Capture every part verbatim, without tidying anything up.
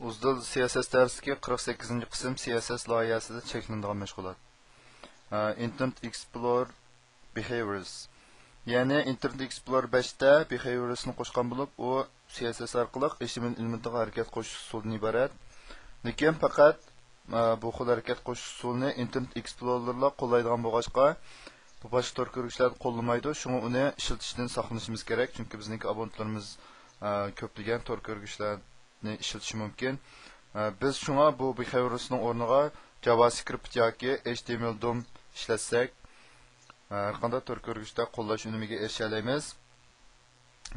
ئۇزدىل سى ئېس ئېس دەرسلىكى، قىرىق سەككىزىنچى قىسىم، سى ئېس ئېس لايىھەسىدە چەكلىنىدىغان مەشغۇلات. ئە، Internet Explorer Behaviors. يەنى Internet Explorer بەشتە Behaviorsنى قوشقان بولۇپ، ئۇ سى ئېس ئېس ئارقىلىق ئېچ تى ئېم ئېل ئېلېمېنتىغا ھەرىكەت قوشۇش ئۇسۇلىدىن ئىبارەت. لېكىن پەقەت، ئە، بۇ خىل ھەرىكەت قوشۇش ئۇسۇلىنى Internet Explorerلا قوللايدىغان بولغاچقا، بۇ باشقا تور كۆرگۈچلەر قوللىمايدۇ. شۇڭا ئۇنى ئىشلىتىشتىن ساقلىنىشىمىز كېرەك، چۈنكى بىزنىڭكى ئابونتلىرىمىز، ئە، كۆپلىگەن تور كۆرگۈچلەرنى ئىشلىتىشى مۇمكىن. ئە، بىز شۇڭا بۇ Behaviorsنىڭ ئورنىغا JavaScript ياكى H T M L dom ئىشلەتسەك، ئە، ھەر قانداق تور كۆرگۈچتە قوللاش ئۈنۈمىگە ئېرىشەلەيمىز.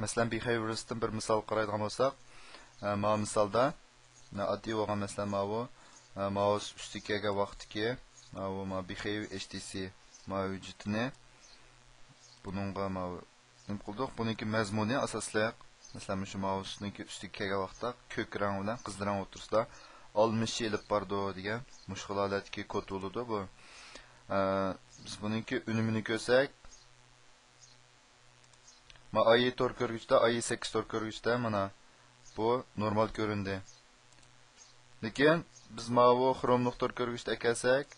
مەسىلەن، Behaviorsتىن بىر مىسال قارايدىغان بولساق، ئە، ماۋۇ مىسالدا، ئە، ئاددىي بولغان، مەسىلەن، ماۋۇ، ئە، ماۋۇس ئۈستىگە كەلگەن ۋاقىتتىكى ماۋۇ، ماۋۇ Behave H T C ماۋۇ ھۆججىتىنى بۇنىڭغا ماۋۇ نېمە قىلدۇق؟ بۇنىڭكى مەزمۇنى ئاساسلىق، مەسىلەن، مۇشۇ ماۋۇسنىڭكى ئۈستىگە كەلگەن ۋاقىتتا كۆك رەڭ بىلەن قىزىل رەڭ ئوتتۇرىسىدا ئالمىشىش ئېلىپ بارىدۇ دېگەن مۇشۇ خىل ھالەتتىكى كود بولىدۇ بۇ. ئە، بىز بۇنىڭكى ئۈنۈمىنى كۆرسەك، ما ئايى تور كۆرگۈچتە، ئايى سەككىز تور كۆرگۈچتە مانا بۇ نورمال كۆرۈندى. لېكىن بىز ماۋۇ خروملۇق تور كۆرگۈچتە ئەكەلسەك،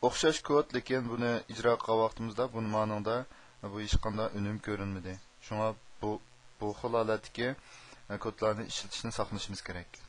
ئوخشاش كود، لېكىن بۇنى ئىجرا قىلغان ۋاقتىمىزدا بۇنى مانىڭدا بۇ ھېچقانداق ئۈنۈم كۆرۈنمىدى. شۇڭا بۇ، بۇ خىل ھالەتتىكى، ئە، كودلارنى ئىشلىتىشنى ساقلىنىشىمىز كېرەك.